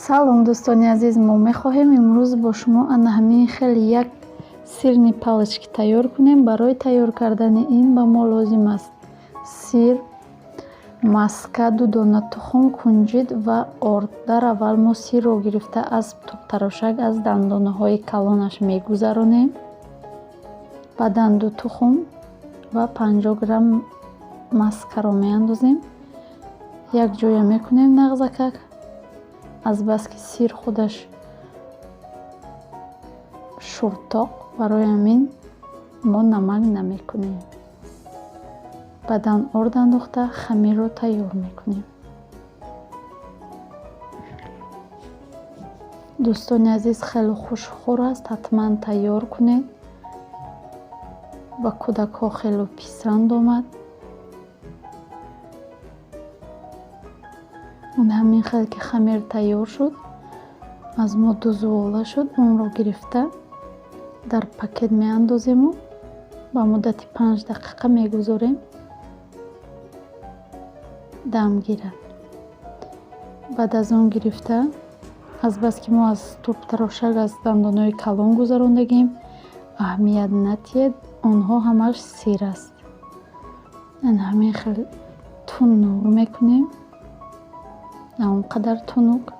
Салом, дӯстони азиз! Мо мехоҳем имрӯз бо шумо ана ҳамин хел як сырные палочки тайёр кунем. Барои тайёр кардани ин ба мо лозим аст сир, маска, ду дона тухм, кунҷит ва орд. Дар аввал мо сирро гирифта, аз тӯбтарошак, аз дандонаҳои калонаш мегузаронем. Баъдан ду тухм ва 50 грамм маскаро меандозем, якҷоя мекунем нағзакак. Азбаски сир худаш шӯртоқ, барои ҳамин мо намак намекунем. Баъдан орд андохта, хамирро тайёр мекунем. Дӯстони азиз, хеле хушхӯр аст, ҳатман тайёр кунед. Ба кӯдакҳо хеле писанд омад. Ҳамин хел ки хамир тайёр шуд, аз мо ду зувола шуд, онро гирифта дар пакет меандозему ба муддати 5 дақиқа мегузорем дам гирад. Баъд аз он гирифта, азбаски мо аз тӯбтарошак, аз дандонҳои калон гузарондагем, аҳамият надиҳед, онҳо ҳамаш сир аст. Ҳамин хел тунук мекунем, на он қадар тунук.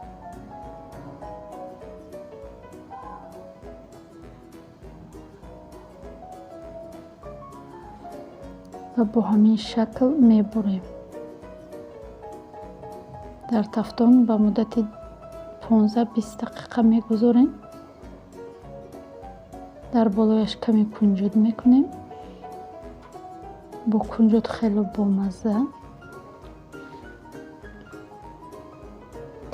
Ва бо ҳамин шакл мебурем. Дар тафтон ба муддати 15-20 дақиқа мегузорем. Дар болояш каме кунҷут мекунем. Бо кунҷут хеле бомазза.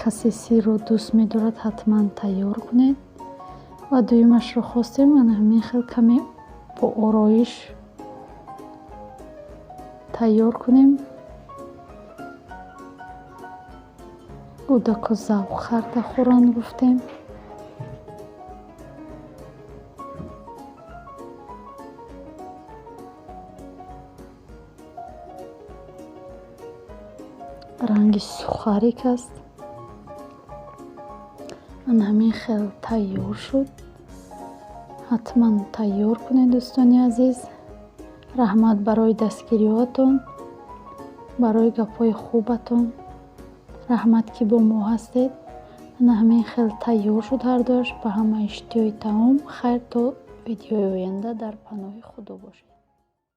Касе сирро дӯст медорад, ҳатман тайёр кунед. Ва дуюмашро хостем, ана ҳамин хел каме бо ороиш тайёр кунем. Кӯдако завқ карда хӯранд, гуфтем. Ранги сухарик аст. Ана ҳамин хел тайёр шуд. Ҳатман тайёр кунед, дӯстони азиз. Раҳмат барои дастгириҳоятон, барои гапҳои хубатон. Раҳмат, ки бо мо ҳастед. Ана ҳамин хел тайёр шуд ҳардуяш. Ба ҳама иштиҳои таом. Хайр, то видеои оянда, дар паноҳи Худо бошед.